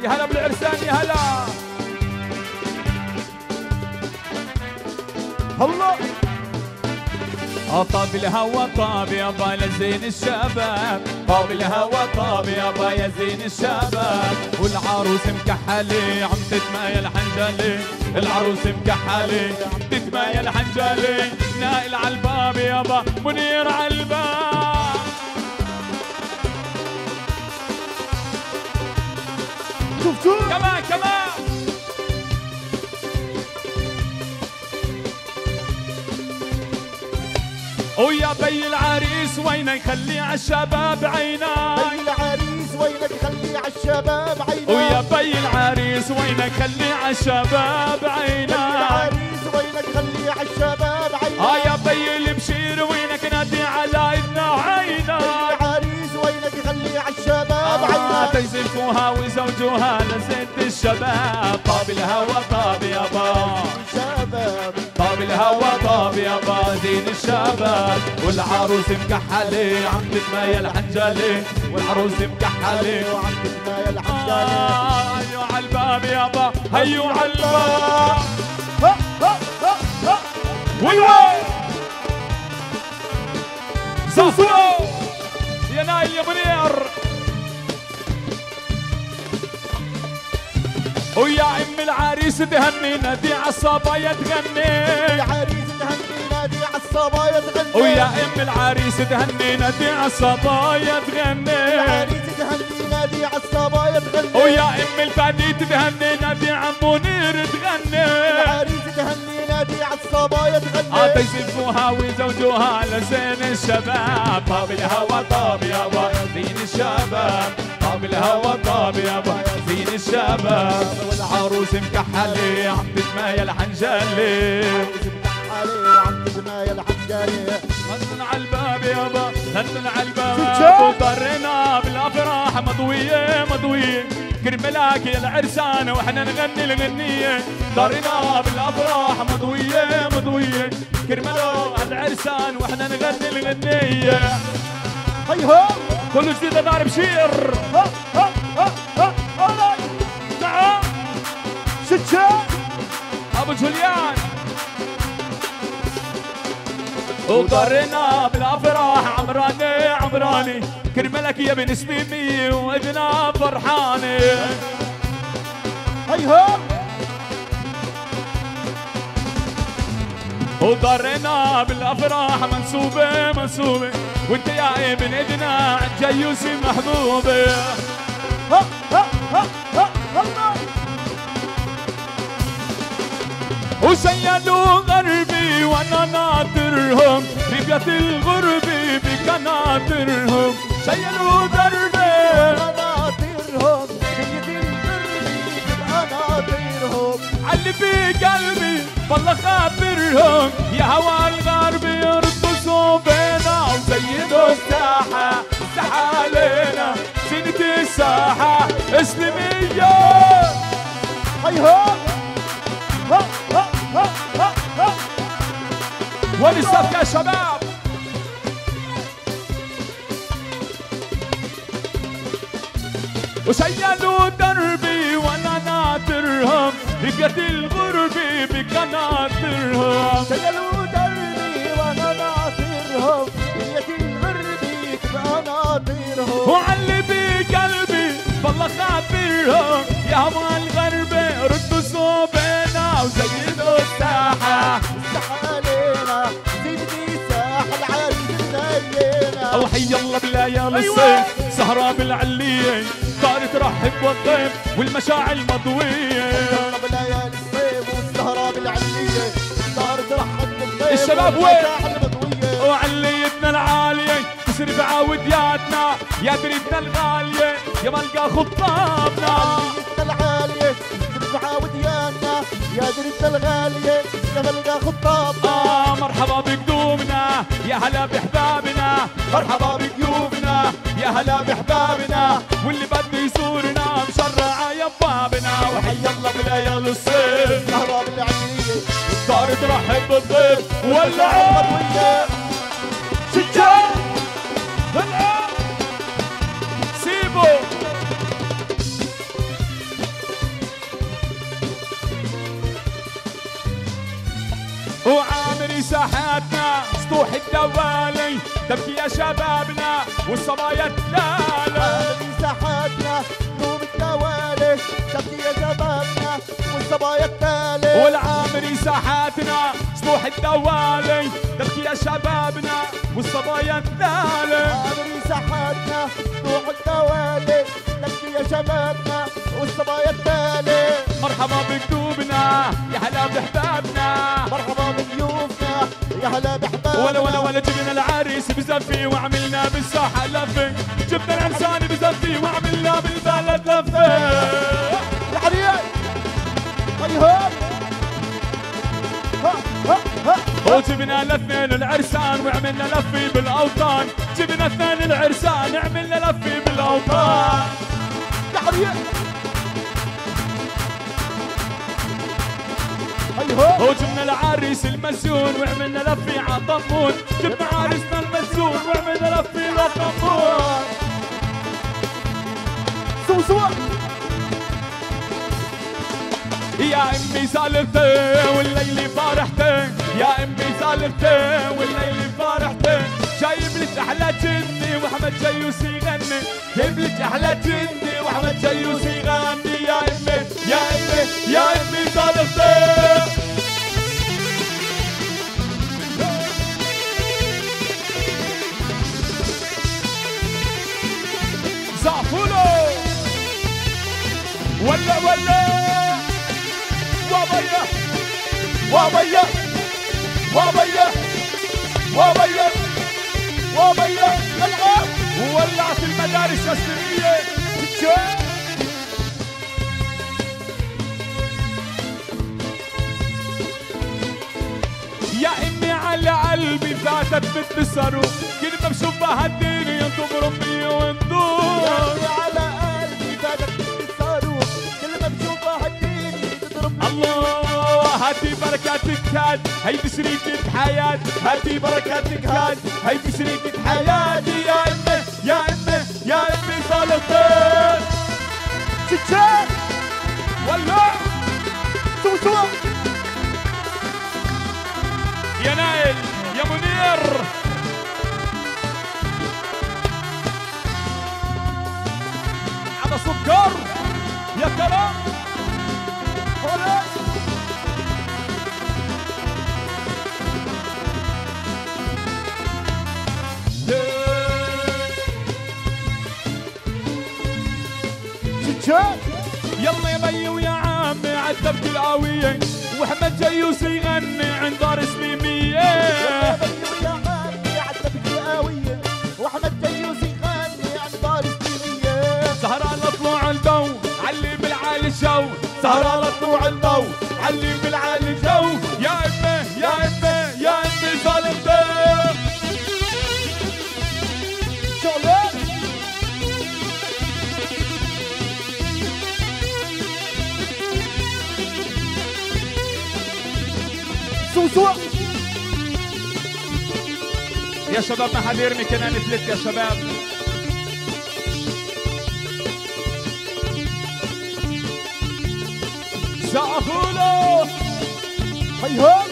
يا هلا بالعرسان يا هلا. الله طاب الهوى طاب يابا لزين الشباب، طاب الهوى طاب يابا يا زين الشباب، والعروس مكحلة عم تتمايل حنجلة، العروس مكحلة عم تتمايل حنجلة، نائل على الباب يابا منير على الباب. شوف شوف كمان كمان. ويا بي العريس وينك خلي عالشباب عينك، بي العريس وينك خلي عالشباب عينك، ويا بي العريس وينك خلي عالشباب عينك، بي العريس وينك خلي عالشباب عينك، يا بي البشير وينك نادي على اذنا عينك، بي العريس وينك خلي عالشباب عينك، تيزفوها وزوجوها لزيت الشباب، طاب الهوى طاب يابا شباب، طاب الهوى طاب يابا زين الشباب، والعروس مكحلة عم تتمايل حنجلة، والعروس مكحلة وعم تتمايل حنجلة، هيو عالباب يابا هيو عالباب. ها ها ها ها ويوه زوزو يا نايل يا منير. ويا ام العريس تهني نادي عالصبايا تغني، العريس تهني نادي عالصبايا تغني، ويا ام العريس تهني نادي عالصبايا تغني، العريس تهني نادي عالصبايا تغني، ويا ام الفادي تهني نادي عم منير تغني، العريس تهني نادي عالصبايا تغني، تيزفوها ويزوجوها لزين الشباب، طاب الهوى طاب يابا زين الشباب، طاب الهوى طاب يابا زين الشباب، والعروس مكحلة عم تتمايل حنجلة، العروس مكحلة عم تتمايل حنجلة، هنن على الباب يابا هنن على الباب، وضرنا بالافراح مضوية مضوية، كرملك يا العرسان واحنا نغني الغنية، ضرنا بالافراح مضوية مضوية، كرملك العرسان واحنا نغني الغنية. هيها كله جديد دار بشير. ها ها ها ها ها نعم شتشا ابو جوليان. وضرنا بالافراح عمراني عمراني، كرملك يا بن سليمي واجنا فرحاني. هيها وضرنا بالافراح منسوبه منسوبه، وانت يا ابن ادنا جيوسي محبوبه. ها ها ها ها الله. وشيلوا غربي وانا ناطرهم في بيت الغربي بقناطرهم، شيلوا دربي وانا ناطرهم في بيت الغربي بقناطرهم، علي في قلبي والله خابرهم، يا هوا الغربي يرقصوا بينا وزيدوا الساحة الساحة علينا، زينة الساحة اسلمية. هيها ها ها ها ها ها. وين الصف يا شباب؟ وشيلوا دربي وانا ناطرهم ببيت الغربي بقناطرهم، شيلوا دربي وانا ناطرهم ببيت الغربي بقناطرهم، وعلي بقلبي والله خابرهم، يا هوا الغربي ردوا صوبنا وزيدوا الساحة الساحة علينا، زيدوا الساحة العريس مزينة. وحي الله بليالي الصيف سهرة بالعلية، دار ترحب والضيف والمشاعل مضوية، الله بليالي الصيف والسهرة بالعلية، دار ترحب بالضيف الشباب وين؟ وعليتنا العالية تسري بعاودياتنا، يا دريتنا الغالية يا ملقى خطابنا، عليتنا العالية تسري بعاودياتنا، يا دريتنا الغالية يا ملقى خطابنا. مرحبا بقدومنا يا هلا بحبابنا، مرحبا بقيوبنا يا هلا بحبابنا، واللي بده يزورنا مشرعة يا بابنا. وحي الله بليالي الصيف سهرة بالعلية، الدار ترحب بالضيف والعمر شجاع سيبو. سطوح الدوالي تبكي يا شبابنا والصبايا تلالي. عامري ساحاتنا نجوم الدوالي تبكي يا شبابنا والصبايا التالي. والعامري ساحاتنا سطوح الدوالي تبكي يا شبابنا والصبايا التالي. عامري ساحاتنا سطوح الدوالي تبكي يا شبابنا والصبايا التالي. مرحبا بقلوبنا يا هلا بحبابنا، مرحبا بضيوفنا يا هلا بحبابنا. ولا ولا ولا جبنا العريس بزفي وعملنا بالساحة لفة، جبنا العرسان بزفي وعملنا بالبلد لفة. العريس هيهات ها ها ها. وجبنا الاثنين العرسان وعملنا لفة بالأوطان، جبنا اثنين العرسان عملنا لفة بالأوطان. العريس وجبنا العريس المسون وعملنا لفة عطمون، جبنا عريسنا المسون وعملنا لفة عطمون. سوا سوا يا امي سالفتي والليل فرحتي، يا امي سالفتي والليل فرحتي، جايب لك احلى جندي واحمد جيوس يغني، جايب لك احلى جندي واحمد جيوس يغني. يا امي يا امي يا امي سالفتي. زعفولو ولا ولا وابيا وابيا وابيا وابيا وابيا. العب ولعت المدارس السرية. يا امي على قلبي فاتت مثل الصاروخ، كل ما بشوفها هالدنيا تضرب بي وندور. يا امي على قلبي فاتت مثل الصاروخ، كل ما بشوفها هالدنيا تضرب بي. الله هاتي بركاتك هاد، هيدي شريكة حياتي، هاتي بركاتك هاد، هيدي شريكة حياتي. يا امي يا امي يا امي صالحتي. شتشان ولع سوا سوا. يا نايل يا منير على سكر يا كرم. يلا يا بي ويا عمي عالدبكة القوية، واحمد جيوس يغني عند دار سليمية. يا بي ويا عمي عالدبكة القوية، واحمد جيوس يغني عند دار سليمية. سهرة لطلوع الضو علي بالعالي الجو، سهرة لطلوع الضو علي بالعالي الجو. يا امي يا امي يا امي ظالمتي. سوا يا شباب ما حد يرمي كنان فلت يا شباب. سقفوا له. هيهات